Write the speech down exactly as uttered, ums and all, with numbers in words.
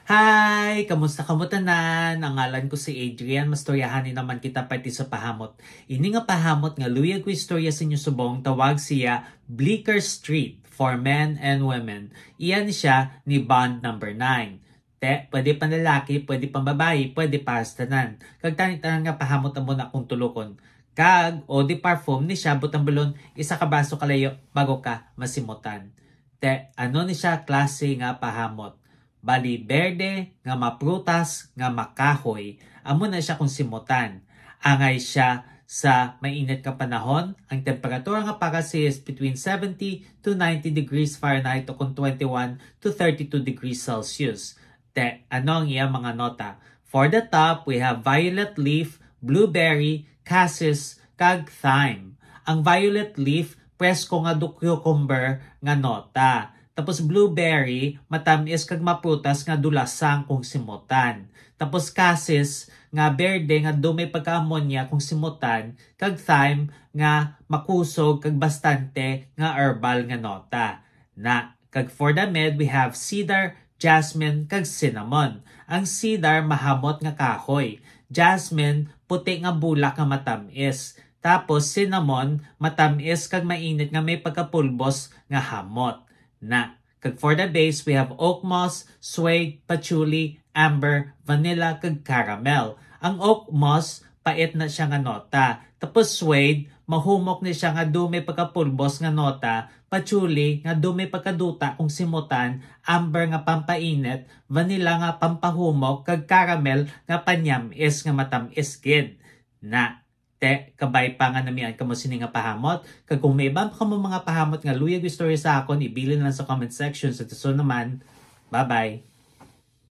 Hi! Kamusta kamo tanan? Ang ngalan ko si Adrian. Mastoryahan ni naman kita parte sa pahamot. Ini nga pahamot nga luyag ko istorya sa inyo subong, tawag siya Bleecker Street for Men and Women. Iyan siya ni Bond number nine. Te, pwede panlalaki, pwede pambabayi, pwede para sa tanan. Kag tani tanan nga pahamot amo na akong tulokon. Kag, eau de parfum ni siya, butang balon, isa ka braso kalayo, bago ka masimutan. Te, ano ni siya klase nga pahamot? Bali, berde nga maprutas nga makahoy, amo na siya kung simutan. Angay siya sa mainit nga panahon, ang temperatura nga para siya is between seventy to ninety degrees Fahrenheit o kung twenty-one to thirty-two degrees Celsius. Te, ano ang iyang mga nota? For the top, we have violet leaf, blueberry, cassis, kag thyme. Ang violet leaf, presko nga du-, cucumber nga nota. Tapos blueberry, matamis kag maprutas nga dulasang kung simutan. Tapos cassis, nga berde nga daw may pagka-ammonia kung simutan, kag thyme nga makusog kag bastante nga herbal nga nota. Na, kag for the mid, we have cedar, jasmine, kag cinnamon. Ang cedar mahamot nga kahoy. Jasmine, puti nga bulak nga matamis. Tapos cinnamon, matamis kag mainit nga may pagkapulbos nga hamot. Na, kag for the base, we have oak moss, suede, patchouli, amber, vanilla, kag caramel. Ang oak moss, pait na siya nga nota. Tapos suede, mahumok ni siya nga daw may pagkapulbos nga nota, patchouli nga daw may pagkaduta kung simutan, amber nga pampainit, vanilla nga pampahumok, kag caramel nga panyamis nga matamis gid. Na, te, kabay pa nga namian kamo sini nga pahamot, kag kung may iban pa kamo mga pahamot nga luyag istorya sa akon, ibilin lang sa comment section. Sa susunod naman, bye-bye.